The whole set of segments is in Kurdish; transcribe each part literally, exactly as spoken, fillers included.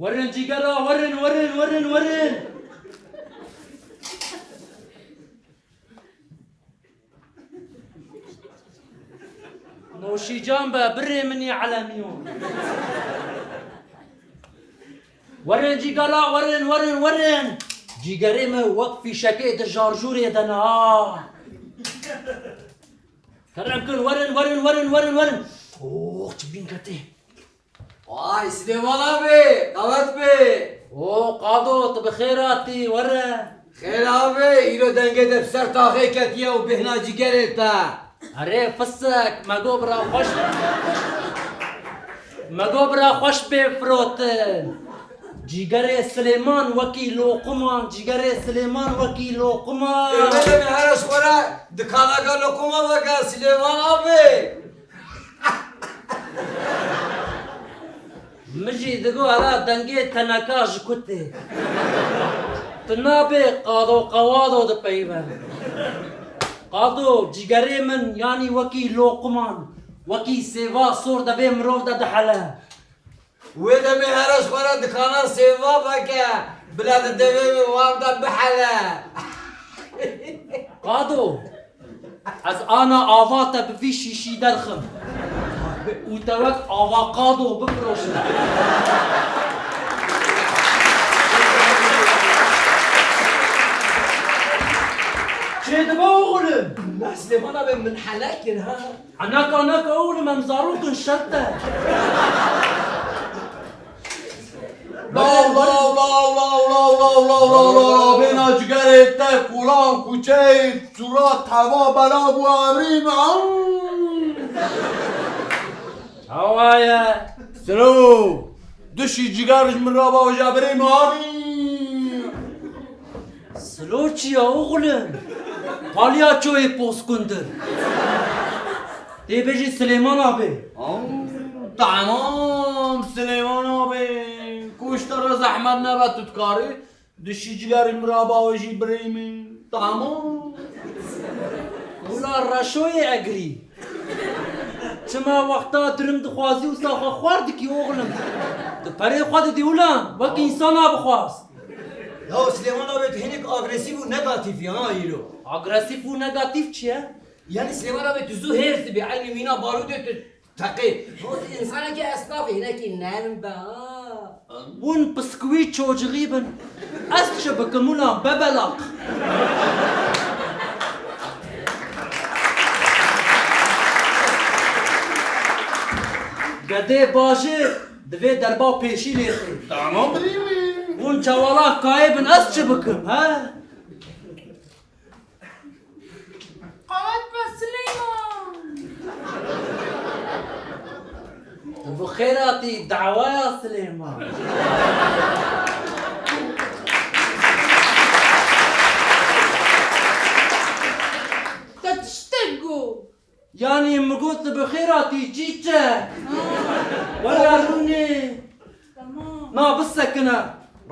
Werin cîgera, werin, werin, werin, werin. Noşîcan be, birê min î elemiyo. Werin cîgera, werin, werin, werin. Cîgerê min wek fîşekê di jarjûrê de ne ha. Kerem kin, werin, werin, werin, werin, werin. Oh, çi bîn ketê. Vay, Silêman abi, qewet be. O, Qado, tu bi xêr hatî, were. Xêr abi, îro dengê de bi ser taxê ketiye û bêhna cîgerê te. Erê, fisek, me got bira xweş, me got bira xweş bê firotin. Cîgerê Silêman wekî loqiman, cîgerê Silêman wekî loqiman. Ê, wele min here ji xwe re dikanaka loqima veke Silêman abi. Min jî digot, hela dengê teneka ji ku tê. Tu nabê Qado Qewado dipeyive. Qado, cîgerê min, yanî wekî loqiman, wekî sêva sor de vê mirov de dihele. Wê demê here ji xwe re dikana sêva veke, bila di devê wê wan de bihele. Qado, ez ana ava te bi vî şîşî derxim û te wek avokado bifiroşim. Çêdibe oxlim. Na Silêman abi, min hele kir ha. Anaka naka oğlum, em zarok in, şert e. Law, law, law, law, law, law, law, law, law, law, bêhna cigerê te, kulan, kuçeyê, çura, teva, bela bû, emrî me, am. Awa ye. Silo, dişî ciger ji min re bawe, ji birê me, amî. Silo çi ya oğlum? Palyaçoyê poskundir. Tê bêjî Silêman abi. Aw, tamam Silêman abi. Ku ji te re zehmet nebe, tu dikarî dişî cigerê min re bawe jî birê min. Tamam. Ula reşoyê egrî. Çima wexta dirim dixwazî wisa xwe xwar dikî oxlim? Tu perê xwe didî ula, wek însana bixwaz. Ya Silêman abi, tu hinek agresîf û negatîf ya ha îro. Agresîf û negatîf çi ye? Yanî Silêman abi, tu zû hêrs dibî, eynî mîna barûdê tu teqî. Ho, tu însanekî esnafî, hinekî nerm be ha. Hûn piskwî çocuğî bin. Ez çi bikim ula bebelaq? Gedê bajê divê derba pêşî lê xê. Tamam birî wî. Hûn çewala kayê bin, ez çi bikim, he? Qewet be Silêman. Tu bi xêr hatî dawaya Silêman. Te tiştek got. Yanî min got tu bi xêr hatî, çîçe. Ha. Were rûnê. Tamam. Na bisekine.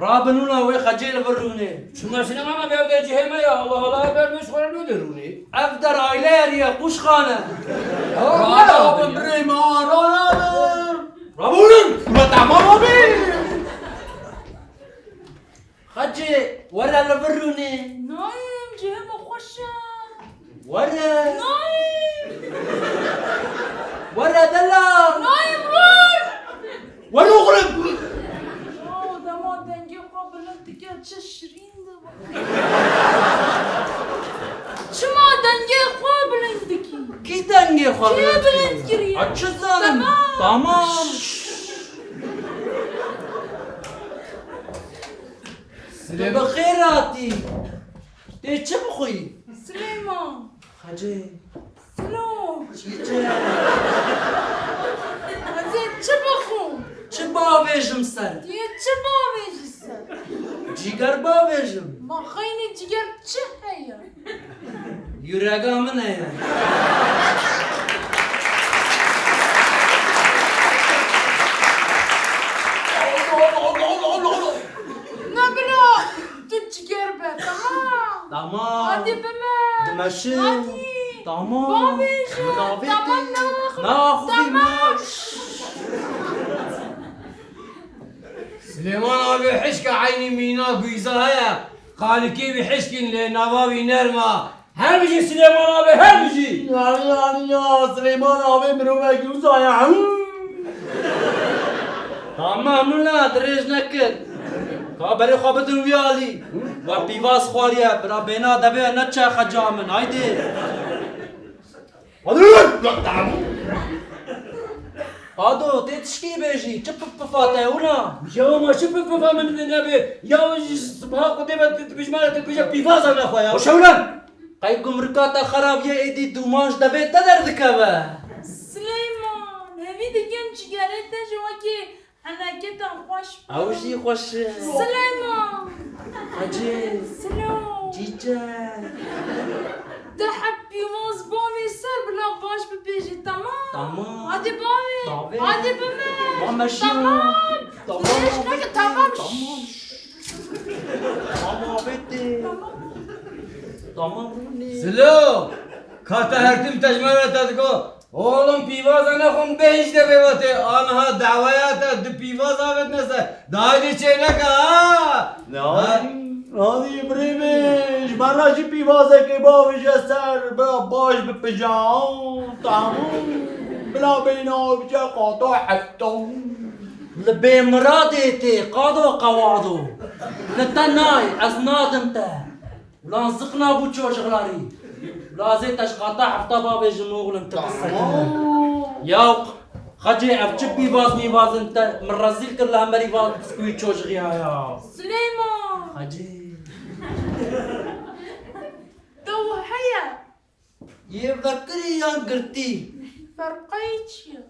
Rabin ûna wê xecê li vir rûnê. Çima Silêman abi, ev der cihê me ya, Allah Allah, ev der min ji xwe re nû de rûnê. Ev der aile yeriye, qûşxan e. Rabin birê me, rabin. Rabûnin. Me tamam abi. Xecê, were li vir rûnê. Nayêm, cihê me xweş e. Were. Nayêm. Were delal. Nayêm, rûn. Were oxlim. Ya, dema dengê xwe bilind dike, çi şirîn dibe. Çima dengê xwe bilind dikî? Kî dengê xwe bilind kiriye? Kê bilind kiriye? Ha, çi zanim? Tamam. Tamam. Tu bi xêr hatî. Tê çi bixwî? Silêman. Xecê. Silo. Çîçe. Ez ê çi bixwim? Çi bavêjim ser? Tu yê çi bavêjî ser? Cîger bavêjim. Ma xeynî cîger çi heye? Yurega min heye. Ne bila, tu cîger be, tamam. Tamam. Hadi bime. Dimeşim. Hadi. Tamam. Bavêjim. Min avêt. Tamam, naxwim. Naxwim. Tamam. Silêman abi hişka eynî mîna guyza heye. Qalikê wî hişkîn lê nava wî nerm a. Her bijî Silêman abi, her bijî. Yanî, yanî ya, Silêman abi mirovekî wisa ye. Tamam, mula, dirêj nekir. Ka berê xwe bidin wî alî. We pîvaz xwariye, bira bêna devê neçe xeca min. Haydi. Qado, tê tişkî bêjî, çi pif pifa te wina? Ya ma çi pif pifa min nebe? Ya ji sibaha xwe dê ve tu bijmare, tu bêje pîvaza nexwe ya. Xweşewlan! Qey gumrika te xerab ye, êdî dûmanc devê te derdikeve. Sileyman, hevî dikim çigerê te ji wekî henekê te xweş be. Ew jî xweş e. Sileyman! Hacî! Silo! Çîçe! De heb pîvaz bavê ser bila baş bibêje, tamam? Tamam. Hadi bavê. Bavê. Hadi bime. Bame şiyo. Tamam. Tamam. Dirêj neke, tamam. Tamam. Tamam, bitti. Tamam. Tamam, bu ne? Silo! Ka te her tim tecmara te diko. Oğlum pîvaza nexwin bêhişte vê wetê. Anha dawaya te di pîvaza vetne ser. Daha de çêneke ha. Ne Ha? Hadi, hadi birê min, ji me re jî pîvazekê bavêje ser, bila baş bipijan, tamam. Bila bêhna biçe qata heftan. Li bêmiradê tê, qado qewado. Li te nayê, ez nadim te. Ulan ziqna bû çocuklarî. Lazê te ji qata hefta bavêjim oğlum, tu bisekine. Tamam. Ya Xecê, ev çi pîvaz mîvaz in te min rezîl kir li hemberî van biskûyî çocixî haya. Sileyman! Xecê. Dew heye. Yê vekirî yan girtî? Ferqeyê çi ye?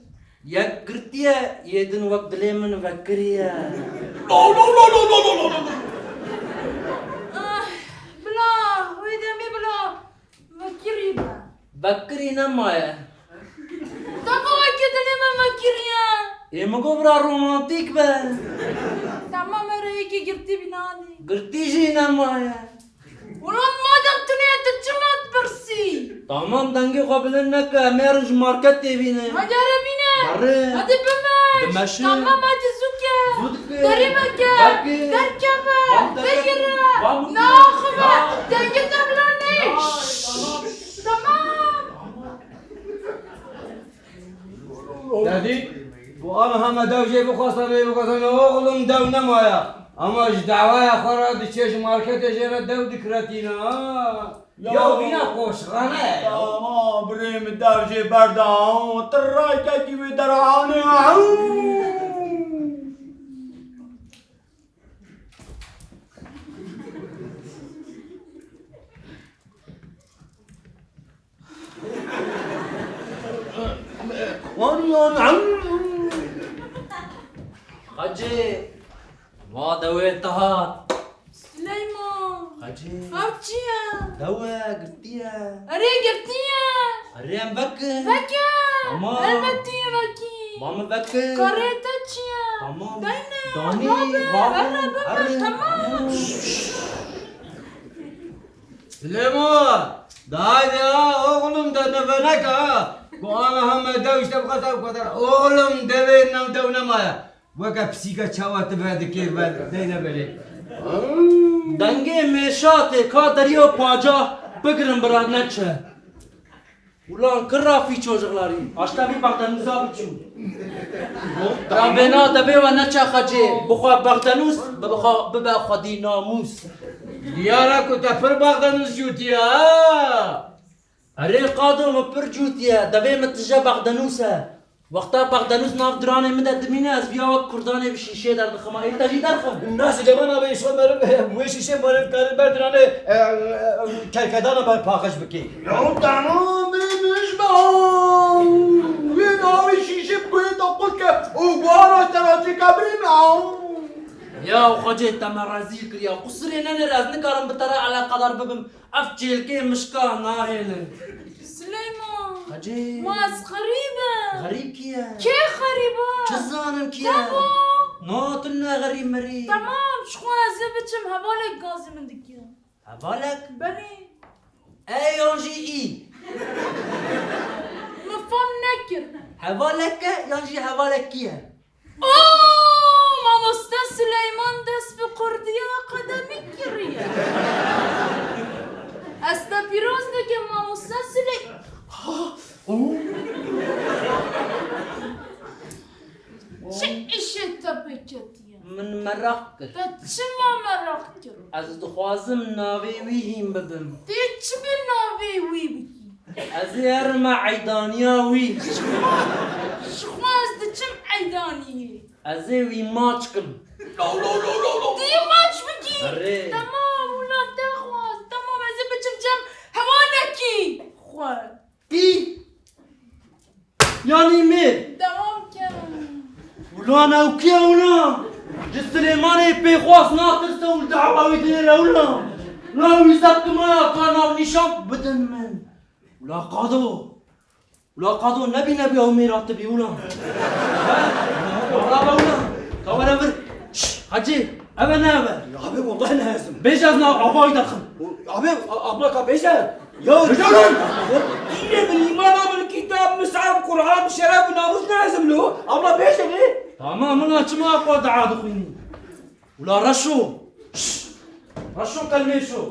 Yek girtî ye, yê din wek dilê min vekirî ye. Lo, lo, lo. Ah, bila, wê demê bila vekirî be. Vekirî nemaye. Dema wekî dilê me vekirî ye. Ê min got bira romantîk be. Tamam, ere yekî girtî bînanî. Girtî jî nemaye. Ulan madem tune ye, tu çima dipirsî? Tamam, dengê xwe bilind neke, em ê herin ji marketê bînin. Hadi here bîne. Berê. Hadi bimeş. Bimeşin. Tamam, hadi zû ke. Zû dike. Derî veke. Veke. Derkeve. Van dike. Vegire. Van dike. Naxive. Van. Dengê te bila nê. Tamam. Dedî, ku aniha me dew jê bixwestin, lê bixwestin, oxlum dew nemaye. Ama ji dawaya xwe re diçe ji marketê jê re dew dikretîne, ha. Ya Ya vîna qoşxane ye. Ama birê min dew jê berda, ha, tirayekekî wê derane, ha. Xecê, va dewê te hat. Sileyman. Xecê. Ev çi ye? Dew e, girtî ye. Erê, girtî ye. Erê, em vekin. Vekin. Tamam. Elbetî ye vekî. Ma min vekin. Karê te çi ye? Tamam. Deyne. Danî, Nabe. Erê, bime. Tamam. Silêman, dayê ha, oğlum de neveneke ha. Ku ana heme dew işte bu kadar, bu kadar. Oğlum devê nem dew nemaye. Weke pisîka çawa tu vedikê ve deyne berê. Dengê mêşatê ka deriyo paca bigirin bira neçe. Ulan kira fî çocuklarî. Aşta vî Baxdenûza biçû. Rabêna devê we neçe Xecê. Bixwe Baxdenûz, bixwe bibe xwedî namûs. Diyar e ku te pir Baxdenûz cûtiye ha. Erê qado min pir cûtiye. Devê min tije Baxdenûz e. Wexta Baxdenûz nav diranê min de dimîne, ez viya wek kurdanê bi şîşê derdixima. Ê te jî derxim. Na Silêman abi, şo meriv, wê şîşê meriv karin ber diranê, e, e, kerkedana ber paqij bikê. Ya tamam, bê min ji be. Wê navê şîşê bikuyê te qut ke û guhara te ra çêke birê min. Ya Xecê, te me rezîl kiriya. Qusirê nenêr, ez nikarim bi te re eleqedar bibim. Ev çêlkê mişka nahêlin. Sileyman. Hacî. Ma ez xerîb im. Xerîb kî ye? Kê xerîb e? Çi zanim kî ye? Te bo. Na, tu ne xerîb merîb. Temam, ji xwe ez ê biçim, hevalek gazî min dike. Hevalek? Belê. E yan jî î? Min fam nekir. Hevalek e yan jî hevalek kî ye? Oh, ma Mamoste Sileyman dest bi kurdiya akademîk kiriye. Ez te pîroz dikim mamoste Siley-, Çi îşê te pê ketiye? Min meraq kir. Te çima meraq kir? Ez dixwazim navê wî hîn bibim. Tê çi bi navê wî bikî? Ez ê herime eydaniya wî. Ji xwe, ji xwe ez diçim eydaniyê. Ez ê wî maç kim. Lo, lo, lo, lo, lo. Tê maç bikî? Erê. Temam, wila te xwest. Temam, ez ê biçim cem hevalekî xwe. Kî? Yanî me. Dewam ke. Ulan ew kî ye wina? Ji Silêmanê pê xwest natirse û li dehwa wî dinêre wina. Ulan wî zeb tu maya ka navnîşan bidin min. Ula qado. Ula qado nebî nebî ew mêra tu bî ula. He? Ula be ula. Ka were vir. Şş, Hecî, ev e ne ev e? Ya abi, vallahi ne ezim. Bêje ez nav ava wî derxim. Abi, a-, abla ka bêje. Ya, Hücum! Dînê min, îmana min, kitab, mis'ab, Qur'an, şeref, namûs ne ezim lo. Abla bêje lê. Tamam, min a çima xwe dua dixwînî? Ula Reşo. Şş! Reşo, qelmê şo.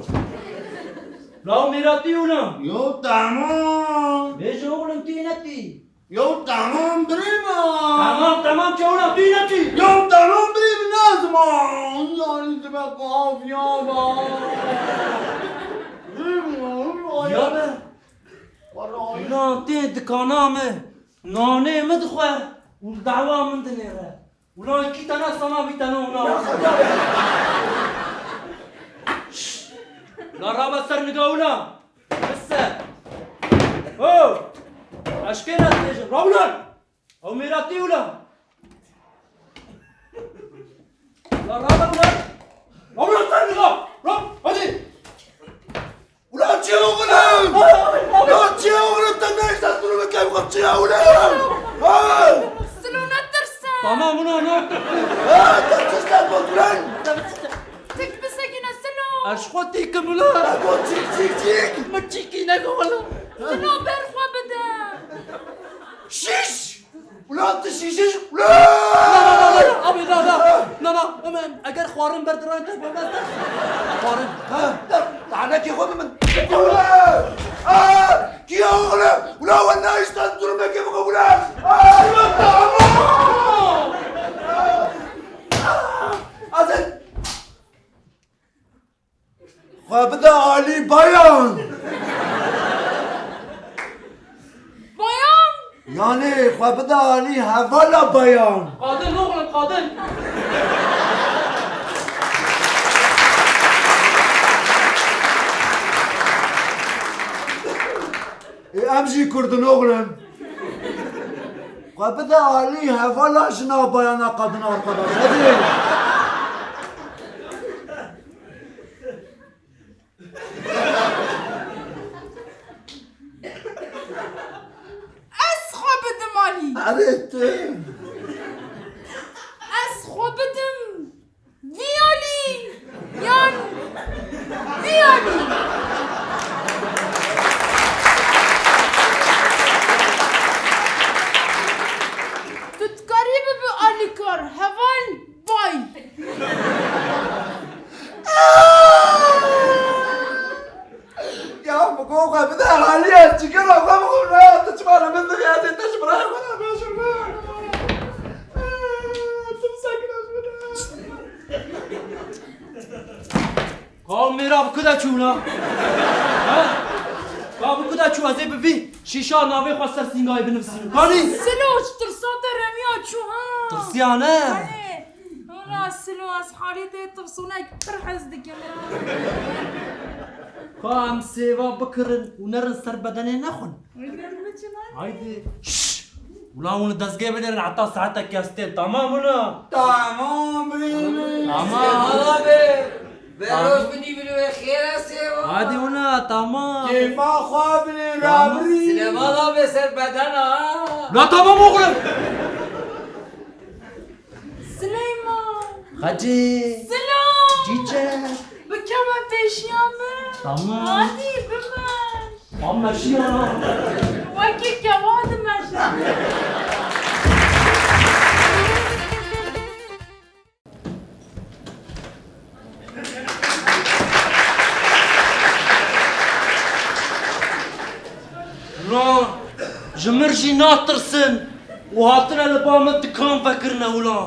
Ula o mêra tî ula. Yo, tamam. Bêje oğlum tî ne tî. Yo, tamam, birê me. Tamam, tamam, çewna, tî ne tî. Yo, tamam, birê me, ne ziman. Yani, tu be kafiya ba. Birê me, ya be. Vallahi. Ula tê dikana me. Nanê me dixwe. Û dawa min dinêre. Ula kî tena sana vî tena ula. Şşt! Ula rabe ser niga ula. Bise. Ho! Eşkê ne dibêjin. Ra ula! Ew mêra tî ula. Ula rabe ula. Ra ula ser niga. Ra, hadi. Ulan çi oğlum? Ulan çi oğlum? Te ne işte durumu kevkatçı ya ulan? Ha? Silo ne tirse? Tamam ulan ne? Ha, te tirse bu ulan? Tek bir sekine Silo. Aşkı tekim ulan. Ha, bu çik çik çik. Ma çiki ne oğlum? Silo ber xwe bide. Şiş! Ulan tu şişiş, ulan! Na, na, na, na, na, abi, na, na. Na, na, hemen, eger xwarin berdiran te, ben, ben, xwarin. Ha, da, daha ne ki oğlum ben? Ulan! Aa! Ki oğlum? Ulan, ben ne işten durum ki bu ulan? Aa, ulan, tamam! Azın! Xwe bide alî bayan. Bayan? Yanî xwe bide alî hevala bayan. Qadın oğlum, qadın. E, em jî Kurd in oğlum. Xwe bide alî hevala jina bayana kadın arkadaş. Hadi. Ez xwe bidim alî. Erê tu. Ez xwe bidim vî alî. Yan vî alî. Tu dikarî bibi alîkar, heval. Vay! Ya, bu koku bir de haliye çıkıyor, ama bu ne? Tı çıkar, ben de ya, sen taşı bırak bana, ben şunu bırak. Tım sakın bana. Ka mêra bi ku de çû na? He? Ka bi ku de çû, ez ê bi vî şîşa navê xwe ser sîngayê binivîsînim. Kanî? Silo, ji tirsa te remiya çû, ha? Tirsiya ne? Kanî? Wela Silo, ez halê te tirsonek pir hez dikim, ha. Ka em sêva bikirin û nerin ser bedenê nexwin. Haydi. Şşş! Ulan hûn li dezgehê binêrin heta saetekê ez tên. Tamam wina? Tamam, bînin. Tamam. Sêva abi. Tamam. Beroş bidî bilû xêr e sêva. Hadi wina, tamam. Kêfa xwe binê, tamam. Rabirî. Sêva abi ser bedena. La tamam oğlum. Sileyman. Hacı. Silo. Çiçek. Bikeve pêşiya min. Tamam. Hadi bimeş. Tamam, meşiya. Wekî kewa dimeşe. Ji min jî natirsin û hatine li ba min dikan vekirine wila.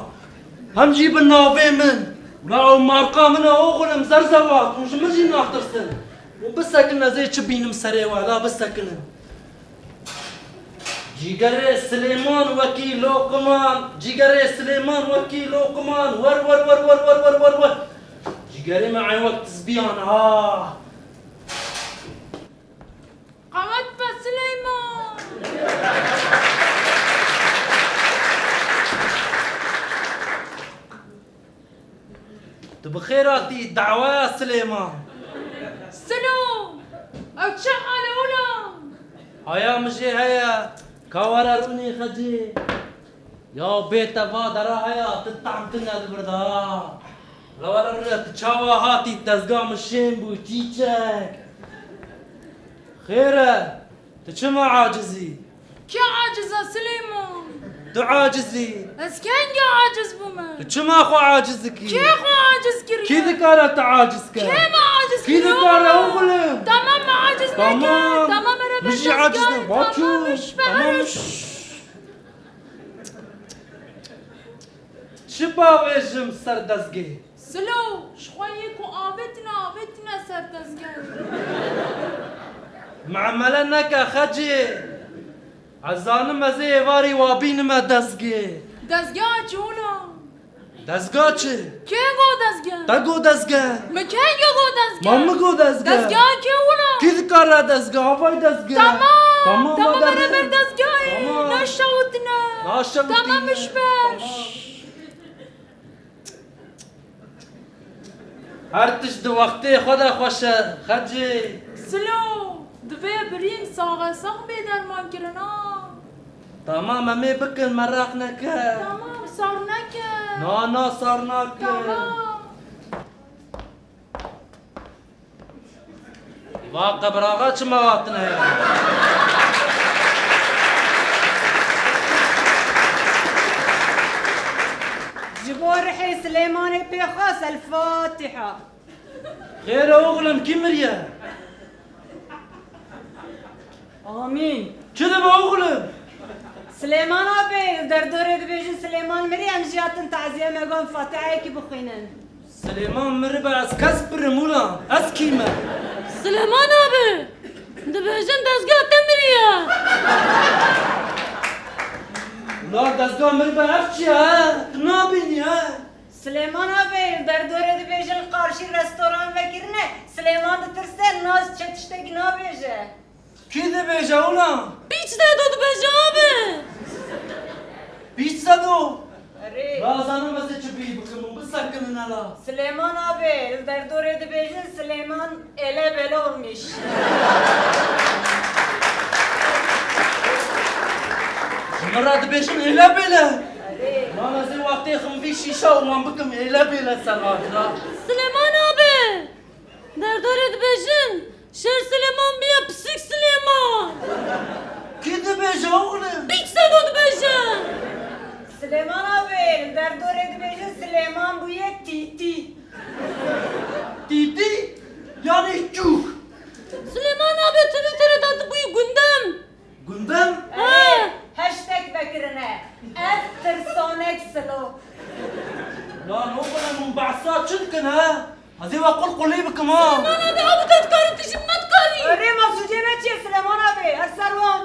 Hem jî bi navê min. Wila ew marka min e oxlim Zerzevat û ji min jî natirsin. Û bisekin ez ê çi bînim serê we, la bisekinin. Cîgerê Silêman wekî loqiman, cîgerê Silêman wekî loqiman, wer, wer, wer. Cîgerê me eyn wek tizbiyan ha. Qewet be Silêman! Tu bi xêr hatî daweya Silêman. Silo! Ew çi hal e wilo? Haya min jê heye, ka were rûnê xecê. Ya bê te va dera heya, tu tam tune li vir de ha. La were rûne, tu çawa hatî, dezga min şên bû, çîçek. Xêr e, tu çima aciz î? Kê aciz e Silêman? Tu aciz î. Ez kengî aciz bûme? Tu çima xwe aciz dikî? Kê xwe aciz kiriye? Kî dikare tu aciz ke? Kê me aciz kiriye? Kî dikare oxlim? Tamam, me aciz neke. Tamam. Tamam, ere ben dezgah. Min jî aciz ne. Tamam, iş be, tamam, iş. Çi bavêjim ser dezgehê? Silo, ji xwe yê ku avêtine, avêtine ser dezgehê. Muamele neke xecê. Ez zanim ez ê êvarî wa bînime dezgehê. Dezgeha çi wilo? Dezga çi? Kê got dezge? Te got dezge. Min kengî got dezge? Ma min got dezge. Dezgeha kê wilo? Kî dikare dezge? Havay dezge. Tamam. Tamam, tamam, ma ere ber dezgehê. Tamam. Naşewitine. Naşewitine. Tamam, iş be. Tamam. Her tişt di wextê xwe de xweş e, xecê. Silo, divê birîn saxe sax bê derman kirin ha. Tamam, em ê bikin, meraq neke. Tamam, sar neke. Na, na, sar nake. Tamam. Va qebiraxa çima hatine ya? Ji bo rihê Silêmanê pê xwest, El Fatiha. Xêr e oxlim, kî miriye? Amîn. Çi dibe oxlim? Silêman abi, li derdorê dibêjin Silêman mirî, em jî hatin taziye, me got Fatihayekî bixwînin. Silêman miribe, ez kes birim ula, ez kî me? Silêman abi, dibêjin dezgeh te miriye. Ula dezgah miribe, ev çi ye he? Tu nabînî he? Silêman abi, li derdorê dibêjin li qarşî restoran vekirine, Silêman ditirse, nas çi tiştekî nabêje. Kî dibêje wina? Pîç Sedo dibêje abi. Pîç Sedo? Erê. Nazanim ez ê çi bî bikim û bisekinin hela. Silêman abi, li derdorê dibêjin Silêman ele bele olmuş. Ji min re dibêjin ele bele. Erê. Lan ez ê wextê xim vî şîşa û wan bikim ele bele ser hatira. Silêman abi. Derdorê dibêjin, şêr Silêman bûye pisîk Silêman. Kî dibêje oxlim? Pîç Sedo dibêje. Silêman abi, li derdorê dibêjin Silêman bûye tîtî. Tîtî? Yanî çûk. Silêman abi, Twitterê de dibûyî gundem. Gundem? He. Erê, hashtag vekirine. Et tirsonek silo. Lan oxlim, hûn behsa çi dikin he? Ez ê we qulqulî bikim ha. Silêman abi, ew te dikarin, tu jî me dikarî. Erê, maqsûdê me çi ye Silêman abi? Ez ser wan.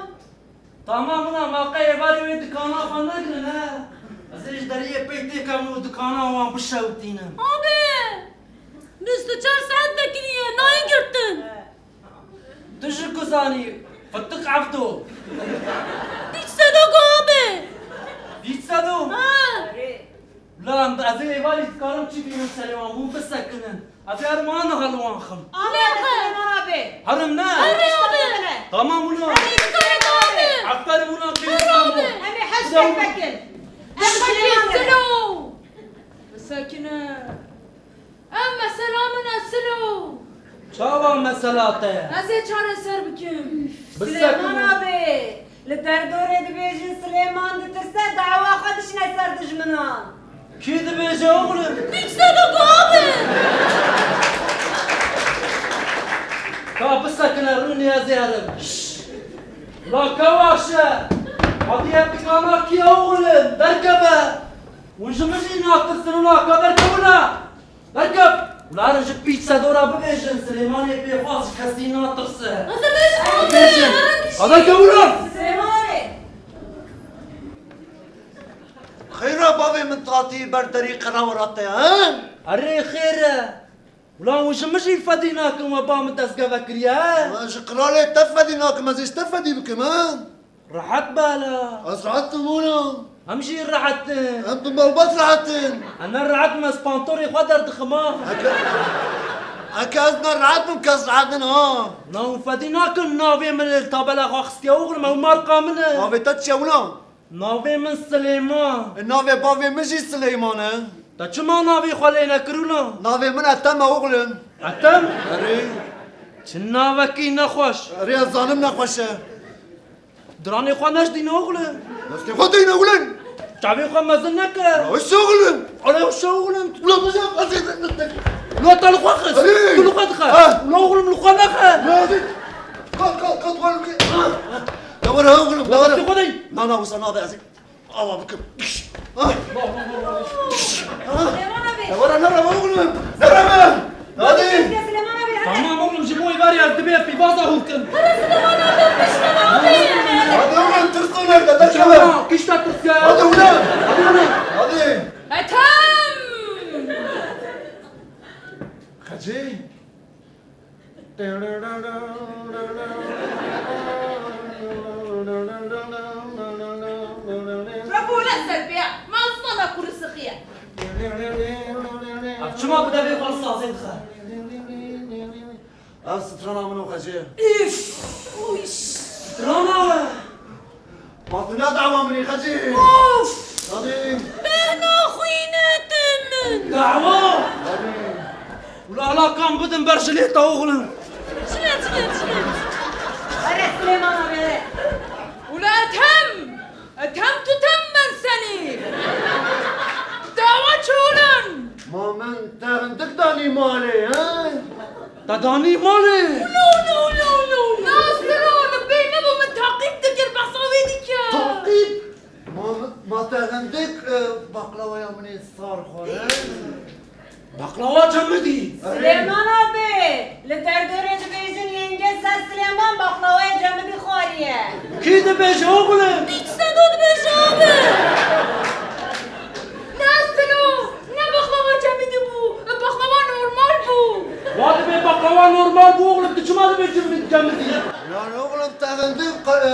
Tamam, wina maqeyê varê wê dikana xwe negirin he. Ez ê ji deriyê pey têkevim û dikana wan bişewitînim. Abi, bîst û çar saet vekiriye, nayê girtin. Tu ji ku zanî, Fitik Evdo? Pîç Sedo ku abi. Pîç Sedo? Ha. Lan ez ê êvarî dikarim çi bînim serê wan, hûn bisekinin. Ez ê herim ana hel wan xim. Aferin Silêman abi. Herim ne? Erê abi. Tamam ulan. Erê dikare abi. Aferin ulan. Erê abi. Em ê heştek vekin. Em bisekinin. Silo. Bisekinin. Ev mesela min e Silo. Çawa mesela te ye? Ez ê çareser bikim. Silêman abi, li derdorê dibêjin Silêman ditirse, dawa xwe dişine ser dijminan. Kî dibêje oxlim? Pîç Sedo ku abi. Ka bisekine rûnê ez ê herim. Şşş. La kewaşe! Hatiye dikana kî oxlim? Derkeve! Hûn ji min jî natirsin û naka derkevin e! Derkev! Û la herin ji pîç sedora bibêjin, Silêmanê pêxwas ji kesî natirse. Bibêjin! Derkevin e! Silêmanê! Xêr e bavê min tatî ber derî qera wera te, he? Erê xêr e! Ulan hûn ji min jî fedî nakin we ba min destgeve kiriye, he? Ulan ji qiralê te fedî nakim, ez ê ji te fedî bikim, he? Rehet be la. Ez rehet im oğlum. Em jî rehet in. Em bi malbat rehet in. Ez ne rehet im, ez pantorê xwe derdixim, ha. Eke, eke ez ne rehet bim, kes rehet in, ha. Ulan hûn fedî nakin navê min li tabela xwe xistiye oxlim, ew marka min e. Navê te çi ye, ulan? Navê min Silêman. E, navê bavê min jî Silêman e. Te çima navê xwe lê nekir û na? Navê min Ethem e oxlim. Ethem? Erê. Çi navekî nexweş. Erê, ez zanim nexweş e. Diranê xwe nejdîne oxlim. Destê xwe deyne oxlim. Çavê xwe mezin neke. Rewşe oxlim. Rewşe oxlim. Ulan bize, ez ê... Ulan te li xwe xist. Erê. Tu li xwe dixe. Ha. Ulan oxlim li xwe nexe. Ulan ez ê... Ka, ka, ka, tu... De were oxlim, de were. Destê xwe dey. Na, na, wisa nabe ez ê. Ava bikim. Ah! Ah! Süleyman abi. Ya wara nere oğlum? Nere be? Hadi. Süleyman abi, hadi. Tamam oğlum, ji bo îvarê ez dibê pîvaza hûr kim. Hadi Süleyman abi, Süleyman abi. Hadi oğlum, tirso nerede? Derkeve. Tamam, kişta tirsiya. Hadi ulan. Hadi ulan. Hadi. Ethem! Xecê. Rabûne ser pê, mazlana kuru sıxıye. Ev çima bi devê xwe sazê dixe? Ev strana min o Xecê. Üf! Uy! Strana! Ma tu ne dawa min î Xecê? Of! Hadi. Bêhna xwînetê min. Dawa? Hadi. Ula hala kan bidin ber jilê te oxlim. Çile, çile, çile. Erê Silêman abi, erê. Ula Ethem! Ethem tu tem ben senî. Dawa çolun. Ma min te hindik danî malê, he? Te danî malê? No, no, no, no. Nasir o, li bê me bû, min taqîb dikir, behsa wê dikir. Taqîb? Ma, ma te hindik, e, baklawaya min ê sar xwarin? Baklawa cemidî. Silêman abi, li derdorê dibêjin yenge ser Silêman baklawaya cemidî xwariye. Kî dibêje oxlim? Pîç sedo dibêje abi. Ne silo, ne baklawa cemidî bû, baklawa normal bû. Wa dibê baklawa normal bû oxlim, tu çima dibê cemidî, cemidî? Lan oxlim te hindik qa-, e,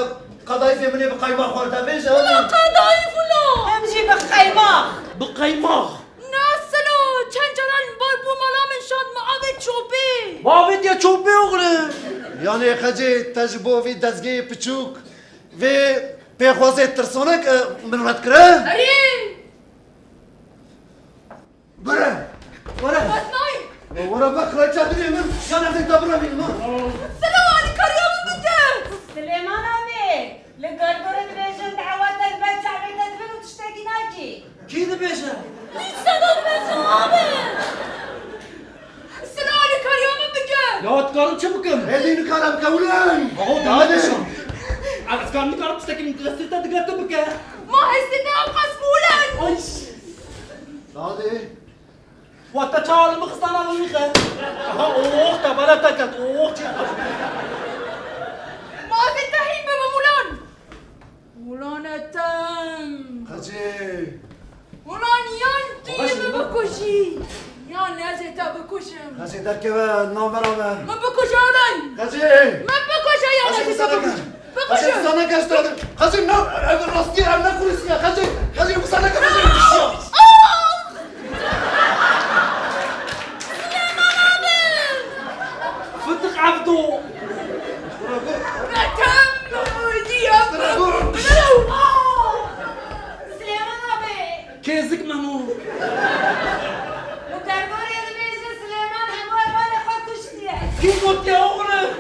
qedayîfê min ê bi qeymax xwar te bêje. Ulan qedayîf ulo. Em jî bi qeymax. Bi qeymax. Na silo, çend caran bar bû mala min şand me avê çopê. Bavê diye çopê oxlim. Yanê Xecê, te ji bo vî dezgehê piçûk, vê pêxwazê tirsonek, e, min red kire? Erê! Bire! Were! Fatmayî! Were be, kraliçe dilê min, yan ez ê te birevînim, ha? Silo, alîkariya min bike! Silêman abi! Li derdorê dibêjin dawete dibe çavê te dibin û tiştekî nakî. Kî dibêje? Pîç sedo dibêje abi. Silo alîkariya min bike. Ya dikarim çi bikim? Êdî nikarim kewlin. Aho, daha ne şan? Ez karim nikarim tiştekî min destê te digre tu bike. Ma hestê te ew qas bûlen. Ay. Dadê. Wa te çawa li min xistana li wî xe? Aha, oh, te bere te ket, oh, çi xweş. Ma ez ê te hîn bibim ulan. Ulan Ethem. Xecê. Ulan yan tu yê min bikujî, yan ez ê te bikujim. Xecê derkeve, navbera me. Min bikuje ulan. Xecê. Min bikuje yan ez ê te bikujim. Xecê, wisa neke, ez te dikim. Xecê, na, ev rastî ye, ev ne kurîsî ye. Xecê, Xecê, wisa neke, Xecê. Silêman abi! Fıtık Evdo! Ethem! Diye! Silêman abi! Kêzik Memo! Li derdorê dibêjin Silêman hemû hevalê xwe kuştiye. Kî gotiye oxlim?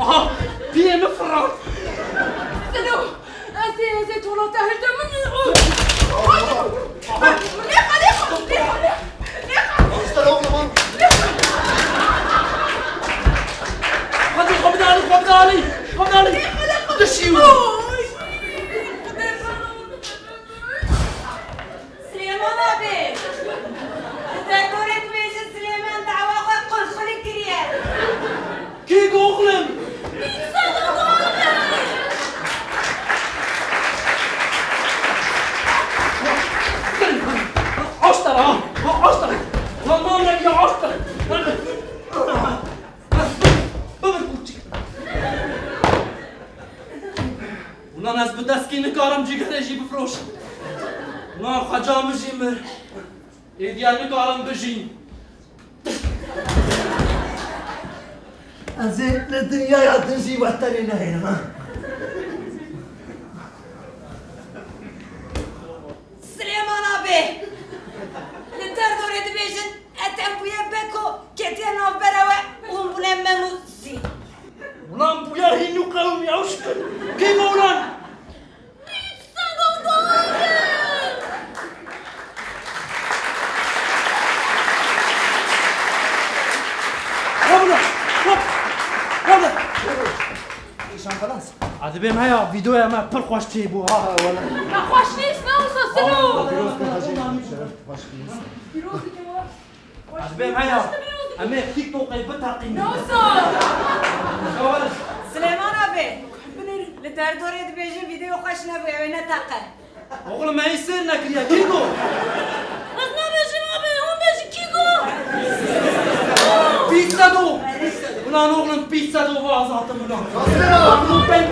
Aha, piyê min firat. Silo, Xwedalî! Xwedalî! Dişî wî! Oy! Silêman abi! Li derdorê dibêjin Silêman dawa xwe qulxulî kiriye. Kî oxlim? Pîtsa dodore! Aştara! Aştara! Lan mamre ya aştara! Bibir kurçik! Ulan ez bi deskî nikarim cîgerê jî bifroşim. Ulan xweca min jî mir. Êdiya nikarim bijîm. Ez ê li dinyaya din jî weterê nehêlim, ha. Silêman abi! Li derdorê dibêjin, etem bûye beko ketiye navbera we û hûn bûne mem û zî. Ulan bûyer hîn û qewimî ew şikir. Kê me ulan? Hewle! Hop! Hewle! Îşan xelas. A dibêm heya, vîdeoya me pir xweş çêbû, ha. Ha, wele. Me xweş nîst, ne wisa silo. Pîroz bike, xweş nîst. Pîroz bike, wa. Xweş nîst. A dibêm heya, em ê TikTokê biteqînin. Ne wisa. Silêman abi, binêr li derdorê dibêjin vîdeo xweş nebû, ew ê neteqe. Oxlim, me yê sêr nekiriye, kî got? Ez nabêjim abi, hûn bêjin kî got? Pît sedo! Ulan oxlim, pît sedo va ez hatim ulan. Oxlim, ben